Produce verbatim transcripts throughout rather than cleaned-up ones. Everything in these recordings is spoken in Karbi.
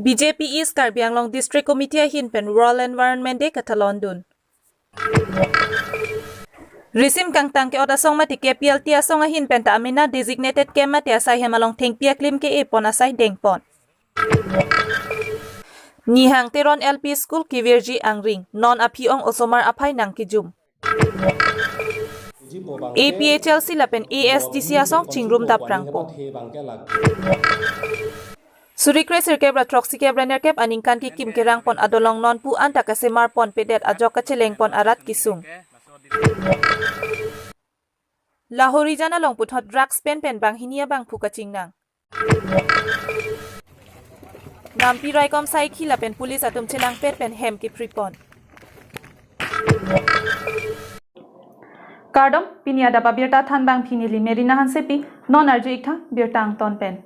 B J P East Karbi Anglong District Committee ahin pen World Environment Day katalon dun. Risim kangtang ke-ot asong mate K P L T asong ahin pen ta amena designated camp mate asai hem along thengpi aklim ke-e pon asai dengpon. Nihang Teron L P School kevirji angring, non aphi-ong osomar aphai nangkejum. A P H L C lapen A S D C asong chingrum daprangpo. Suri kre sirkep ra throksi kep ra nerkep aningkan kekim kerangpon adolong nonpu anta kasemar ponpedet ajok kachelengpon arat kesung. Lahorijan along puthot drugs pen pen banghini abangphu kachingnang. Nampi raikom saikhi lapen police atum chelangpet pen hem kephripon. Kardom, pini adap abirta thanbang pini neli Merina Hansepi, non arju-ik tha birta angton pen.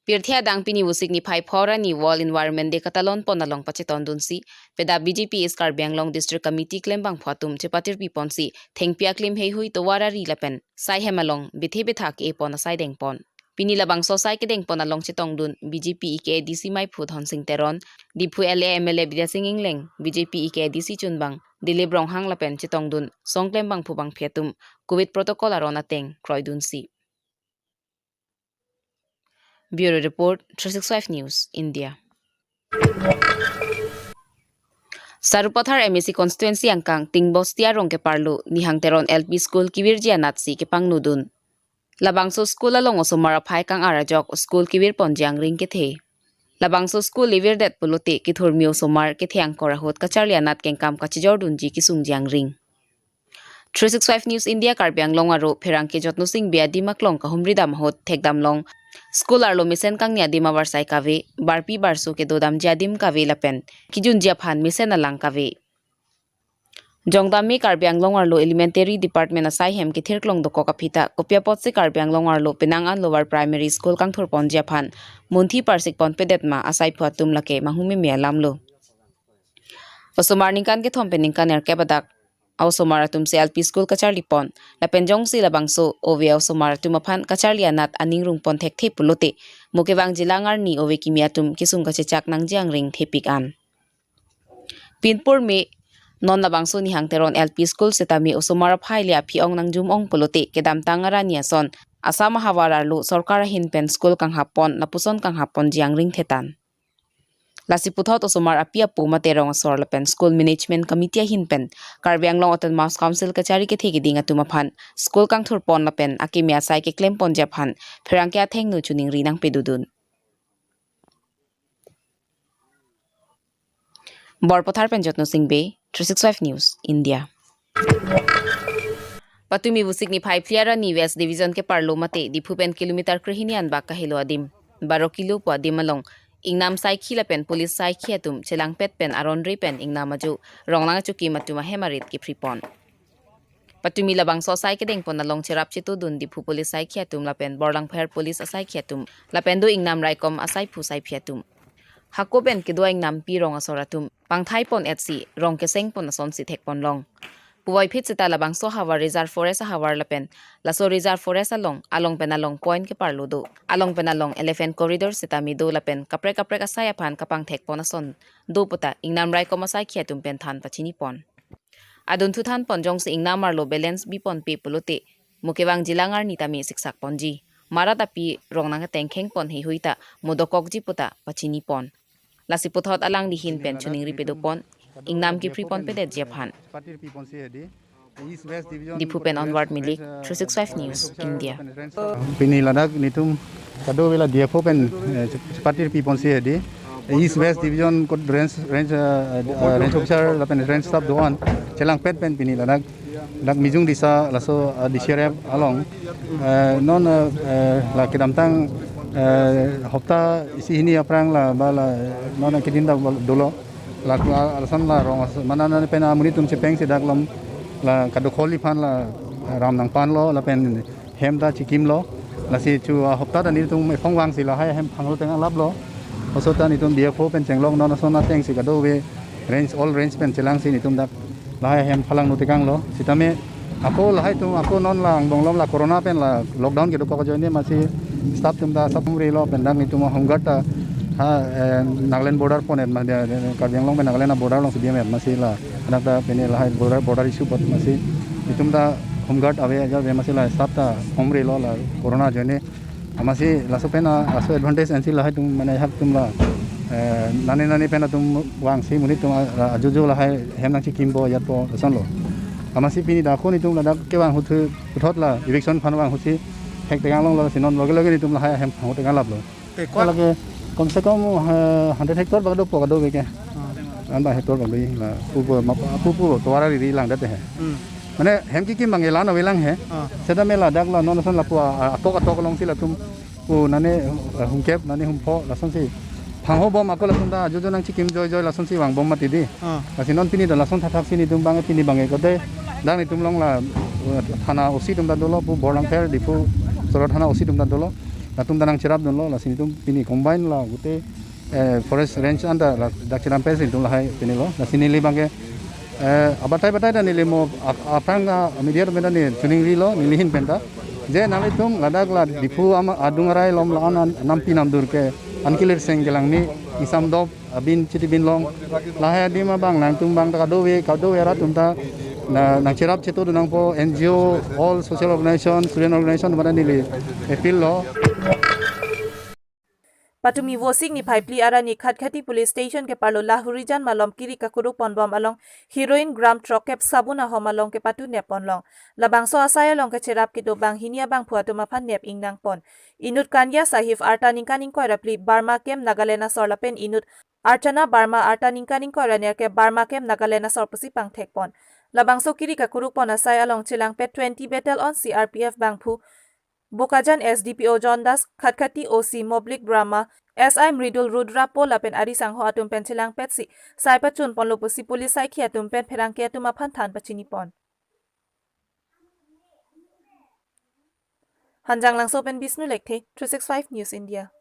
Pirthe adang pini Vosik niphai phongo arni World Environment Day katalonpon along pachetondunsi, peda B J P East Karbi Anglong District Committee klembangphu atum chepatirpiponsi, thengpi aklim heihui tovar ari lapen sai hem along bithe bitha ke-e pon asai dengpon. Pini labangso asai kedengpon along chetongdun B J P E K A D C maiphu Dhonsing Teron, Diphu L A M L A Bidya Sing Engleng, B J P E K A D C chunbang Dilip Ronghang lapen chetongdun song klembangphu bangphi atum Covid protocol aron ateng kroidunsi. Bureau Report, three six five News, India. Sarupathar M A C constituency angkang Tingbosti arong keparlo Nihang Teron L P School kevirji anatsi kepangnodun. Labangso school along osomar aphai kang-ar ajok school kevirponji angring kethe. Labangso school evirdet pulote kethurmi osomar kethe angkor ahut kacharli anat kengkam kachijordunji kesungji angring. Three six five News India Karbi Anglong aro pherangke Jotno Sing Bey adim aklong kahumri dam ahut thekdam long, school arlo mesen kangni adim avarsai kave, barpi barso kedodamji adim kave lapen kejunji aphan mesen alang kave. Jongdammi Karbi Anglong arlo elementary department asai hem kethirklong dokok aphi ta kopi apotsi Karbi Anglong arlo penang an lower primary school kangthurponji aphan munthi parsikponpedet ma asaiphu atum lake manghumeme alamlo. Osomar ningkan kethom pen ningkan nerkep adak a-osomar atumsi L P school kacharlipon, lapen jongsi labangso ove a-osomar atum aphan kacharli anat aning rungpon thekthe pulote mo kevang jilang arni ove kimi atum kesung kachechak nangji angring thepik an. Pinpur me non labangso Nihang Teron L P School setame osomar aphai le aphi-ong nangjum-ong pulote kedamtang arni ason Assam ahavar arlo sorkar ahin pen school kanghappon lapuson kanghapponji angring thetan. Lasi puthot osomar api apo mate rong asor lapen School Management Committee ahin pen Karbi Anglong Autonomous Council kachari kethe keding atum aphan school kangthurpon lapen akeme asai keklemponji aphan pherangke athengno choningri nangpedodun. Borpathar pen Jotno Sing Bey, three six five News, India. Patumi Vosik niphai phli arni West Division keparlo mate Diphu pen kilometer krehini anbak kahelo adim, baro kilo pu adim along ingnam saikhi lapen police saikhi atum chelangpet pen aron re pen ingnam ajo Rongnang achokim atum ahem arit kephripon. Patumi labangso asai kedengpon along cherap chetodun Diphu police saikhi atum lapen Borlangpher police asaikhi atum lapen do ingnam raikom asaiphu saiphi atum. Hako pen kedo ingnampi rong asor atum pangthaipon etsi rong kesengpon asonsi thekponlong. Puvoiphit seta labangso ahavar reserve forest ahavar lapen laso reserve forest along along pen along point keparlo do. Along pen along elephant corridor setame do lapen kaprek kaprek asai aphan kapangthekpon ason do puta ingnam raikom asaikhi atum pen than pachinipon. Adunthu thanpon jongsi ingnam arlo balance biponpe pulote mo kevang jilang arni tame siksakponji. Marat api Rongnang ateng khengpon heihui ta mo dokokji puta pachinipon. Lasi puthot alangli ahin pen choningri pedopon, ingnam kephriponpedetji aphan. Diphu pen Onward Milik, three six five News, India. Pini ladak nelitum kadokave la D F O pen, eh, chepatirpiponsi hedi. East West Division kot range, range, eh, eh, range officer lapen range staff do-an chelangpet pen pini ladak dak Mijung Disa laso, eh, D C R F along, eh, non, eh, eh, la kedamtang, eh, hopta isi hini aphrang la ba la non keding dak dolo. La, la, lason la rong as-, mane non pen amonit atum chepengsi dak lom la kadokave aphan la ram nangpanlo lapen hem ta chikimlo. Lasi chu, ah, hopta ta nelitum ephong vangsi lahai hem phanglo tengang laplo. Laso ta nelitum D F O pen chenglok non ason atengsi kadokave range, all range pen chelangsi nelitum dak lahai hem phalang nutikanglo. Sitame ako lahai atum ako non la angbong lom la corona pen la lockdown kedokok ajoine masi Staff atum ta asap humri lo pen dak netum Home Guard ta ha, eh, Nagaland border pon-et ma dia, dia, Karbi Anglong pen Nagaland a-border alongsi diam-et masi la. Dak ta pini lahai border, border issue apot masi netum ta Home Guard ave ajar ave masi la staff ta humri lo la corona ajoine. Amatsi laso pen a, laso advantage ensi lahai atum mane hak atum la, eh, nani nani pen atum vangsi monit atum a, a, ajojo lahai hem nangchikimpo ajatpo lason lo. Amatsi pini dak ako netum ladak kevang ahut, puthot la eviction aphan vang ahutsi hek tegang longlo, si non loge loge netum lahai ahem ahut tegang laplo. Te kwa- Lake kom se kom, eh, hundred hectare bak dopo kadokave ke. Hmm. An ba hectare bak do la pupu ma pupu tovar ari ri langdet he. Hmm. Mane hem kikim abang elan avelang he. Ah. Seta me ladak la non ason lapu a, a, atok atok alongsi latum pu nane, eh, humkep nane humpho lasonsi. Phangho bom ako latum ta ajojo nangchikim joi joi lasonsi vangbom mati di. Ah. Lasi non pini ta lason thathak si netum abang pini abang ke kote dak netum along la, eh, thana O C atum ta dolo pu Borlangpher Diphu Soro thana O C atum ta dolo. Latum ta nangcherapdunlo, lasi netum pini combine la gute, eh, forest range anta ladak cherap pensi netum lahai pini lo. Lasi neli abang ke, eh, abatai batai ta neli mo ap-, aphrang a media atum pen ta ne choningrilo, neli ahin pen ta. Je nanglitum ladak la Diphu ama adung arai along la an, an nampi namdur ke an kilir seng kelang ni isam dop abin chiti bin long. Lahai adim abang nangtum abang ta kadokave, kadokave arat atum ta na, nangcherap chetongdun nangpo, N G O, all social organization, student organization atum ta neli appeal lo. Patumi Vosik niphai phli arni Khatkhati Police Station keparlo Lahorijan malom kiri kakuruk ponbom along heroin gram throkkep sabun ahom along kepathu nep ponlong. Labangso asai along kecherap kedo banghini abangphu atum aphan nep ingnang pon. Inut Kanya Sahib arta ningkan ingkoi ra phli Burma Camp Nagaland asor lapen inut Archana Burma arta ningkan ingkoi ra nerkep Burma Camp Nagaland asor pusi pangthek pon. Labangso kiri kakuruk pon asai along chelangpet twenty Battalion C R P F bangphu Bokajan S D P O John Das, Khatkhati O C Moblik Brahma, S I Mridul Rudra po lapen ari sangho atum pen chelangpetsi sai pachun ponlo pusi police saikhi atum pen pherangke atum aphan than pachini pon. Hanjanglangso pen Bishnu Lekthe, three six five News India.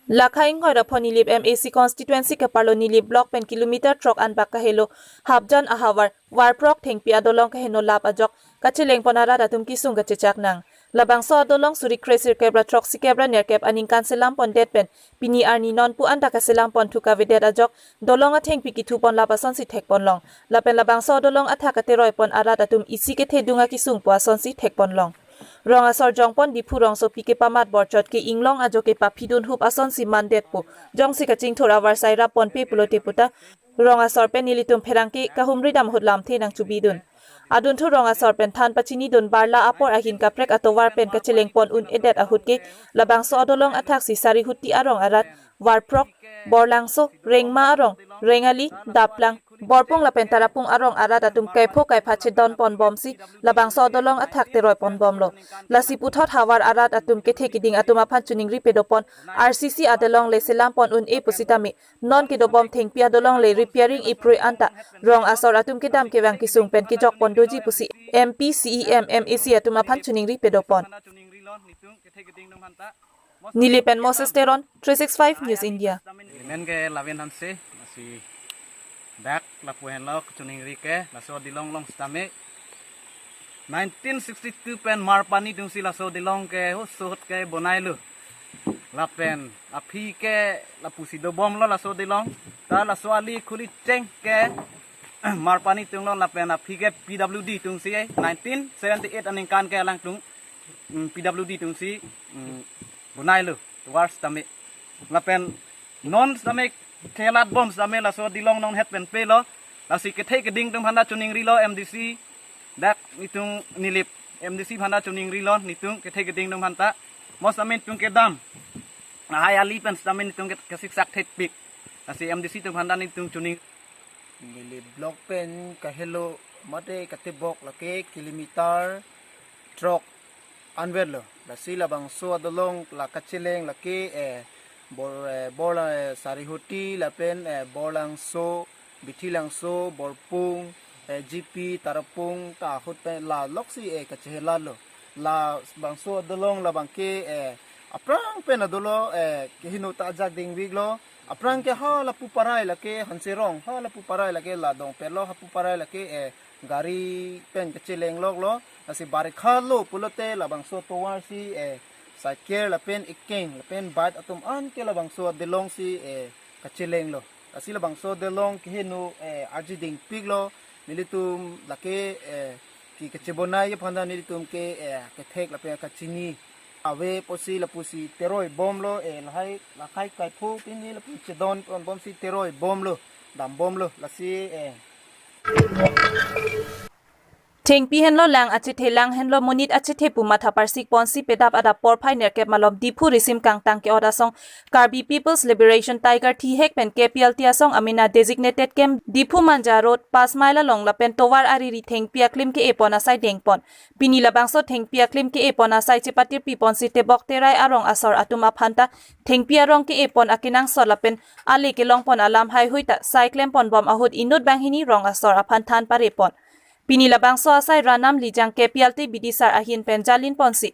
Lakha ingkoi ra pho Nilip M A C constituency keparlo Nilip block pen kilometer throk anbak kahelo Hapjan ahavar Varprok thengpi adolong kaheno lap ajok kacheleng pon arat atum kesung kachechak nang. Labangso adolong suri kre sirkep ra throksi kep ra nerkep aningkan selam pondet pen pini arni nonpu anta kaselam ponthu kavedet ajok dolong athengpi kethu pon lap asonsi thek ponlong. Lapen labangso adolong athak kateroi pon arat atum isi kethedung akesung pu asonsi thek ponlong. Rong asor jongpon Diphu rongsopi kepamat borchot ke inglong ajo kepaphidun hup asonsi mandetpo. Jongsi kachingthur avarsai rap ponpe pulote puta rong asor pen nelitum pherangke kahumri dam ahut lamthe nangchubidun. Adunthu rong asor pen than pachinidun barla apor ahin kaprek atovar pen kacheleng pon un-edet ahut ke labangso adolong athaksi Sarihuti arong arat, Varprok, Borlangso, Rengma arong, Rengali, Daplang, Borpung lapen Tarapung arong arat atum kaipho kaipha chedon ponbomsi labangso adolong athak teroi ponbomlo. Lasi puthot havar arat atum kethe keding atum aphan choningri pedo pon R C C adolong le selam pon un-e pusitame non kedobom thengpi adolong le repairing iprui anta rong asor atum kedam kevang kesung pen kejok pon doji pusi M P, C E M, M A C atum aphan choningri pedo pon. Nilip pen Moses Teron, three six five News India. Amen ke laven hanse, lasi dak lapu henlo kachoningri ke, laso adolong along sitame nineteen sixty-two pen Marpani atumsi laso adolong ke, ho sohot ke bonailo. Lapen aphi ke lapusi dobomlo laso adolong. Ta laso ali khuli cheng ke Marpani atumlo lapen aphi ke P W D atumsi nineteen seventy-eight aningkan ke alangtum, mm, P W D atumsi, mm, bonailo, tovar sitame. Lapen non sitame thelat bom sitame laso adolong nonghet pen pelo. Lasi kethe keding atum aphanta choningrilo M D C. Dak netum Nilip M D C aphanta choningrilo netum kethe keding atum aphanta. Mo sitame netum kedam. Lahai ali pen sitame netum ke-, kesiksak thekpik. Lasi M D C atum aphanta netum choning Nilip block pen kahelo mate katebok lake kilometer throk anverlo. Lasi labangso adolong la kacheleng lake, eh, Bor, eh, Bor, eh, Sarihuti lapen, eh, Borlangso, Bithilangso, Borpung, eh, G P, Tarapung ta ahut pen la loksi, eh, kachehelalo. Labangso adolong labang ke, eh, aphrang pen adolo, eh, keheno ta ajak dingviklo. Aphrang ke ha lapu parai lake Hanserong, ha lapu parai lake la Dongpetlo, hapu parai lake, eh, gari pen kacheleng loklo. Lasi barikha lo pulote labangso tovar si, eh, cycle lapen ekeng lapen bike atum an ke labangso adelong si, eh, kachelenglo. Lasi labangso adelong kehingno, eh, arjudingpiklo. Nelitum lake, eh, ke kachebonai aphan ta nelitum ke, eh, kethek lapen kachini ave pusi lapusi teroi bomlo, eh, lahai lahai kaipho pini lapu chedon pon bomsi teroi bomlo, dam bomlo, lasi, eh. Thengpi henlo lang achethe, lang henlo monit achethe pu matha parsik ponsi pedap adap porphai nerkep malom Diphu risim kangtang ke-ot asong Karbi People's Liberation Tiger thihek pen K P L T asong amena designated camp Diphu Manja Road pas mile along lapen tovar ariri thengpi aklim ke-e pon asai dengpon. Pini labangso thengpi aklim ke-e pon asai chepatirpi ponsi tebok terai arong asor atum aphan ta thengpi arong ke-e pon akenangsot lapen ale kelong pon alam haihui ta sai klem pon bom ahut inut banghini rong asor aphan than pare pon. Pini labangso asai Ranam Lijang K P L T bidisar ahin pen jalin ponsi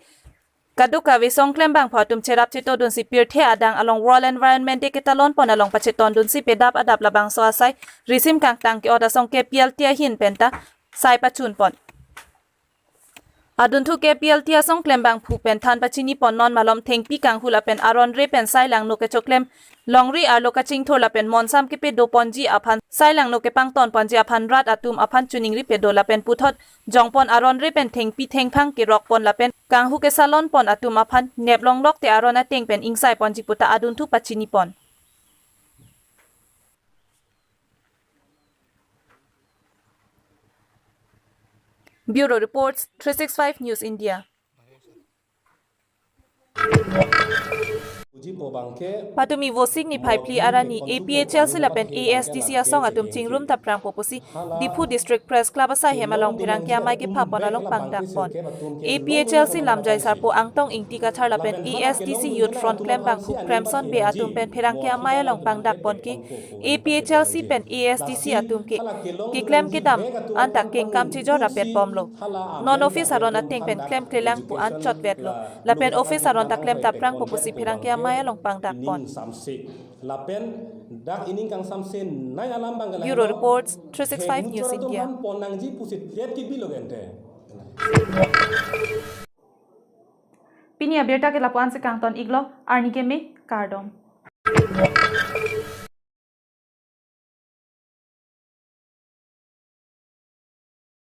kadokave song klembangphu atum cherap chetodunsi pirthe adang along World Environment Day ketalon pon along pachetondunsi pedap adap labangso asai risim kangtang ke-ot asong K P L T ahin pen ta sai pachun pon. Adunthu K P L T asong klembangphu pen than pachini pon non malom thengpi kanghu lapen aron re pen sai langno kechoklem longri arlo kachingthur lapen monsam kepedo ponji aphan sai langno kepangton ponji aphan rat atum aphan choningri pedo lapen puthot jongpon aron re pen thengpi thengphang kerok pon lapen kanghu kesalon pon atum aphan neplong lokte aron ateng pen ingsai ponji puta adunthu pachini pon. Bureau Reports, three six five News India. Patumi Vosik niphai phli arni A P H L C lapen A S D C asong atum chingrum taprang po pusi Diphu District Press Club asai hem along pherangke amei kepha pon along pangdak pon. A P H L C lamjai sarpo Angtong Ingti Kathar lapen A S D C Youth Front klembangphu Kremson Bey atum pen pherangke amei along pangdak pon ke A P H L C pen A S D C atum ke keklem kedam anta kengkam chejor rapet bomlo. Non office aron ateng pen klemklelang pu an chotvetlo. Lapen office aron ta klem taprang po pusi pherangke amei along pangdak pon. Samse. Lapen dak ining kangsamse nai alam bang Bureau Reports, three six five News India. Pon nangji pusi det ke bilo gente. Pini abirta ke lapu-an si kangton iklo, arni keme, kardom.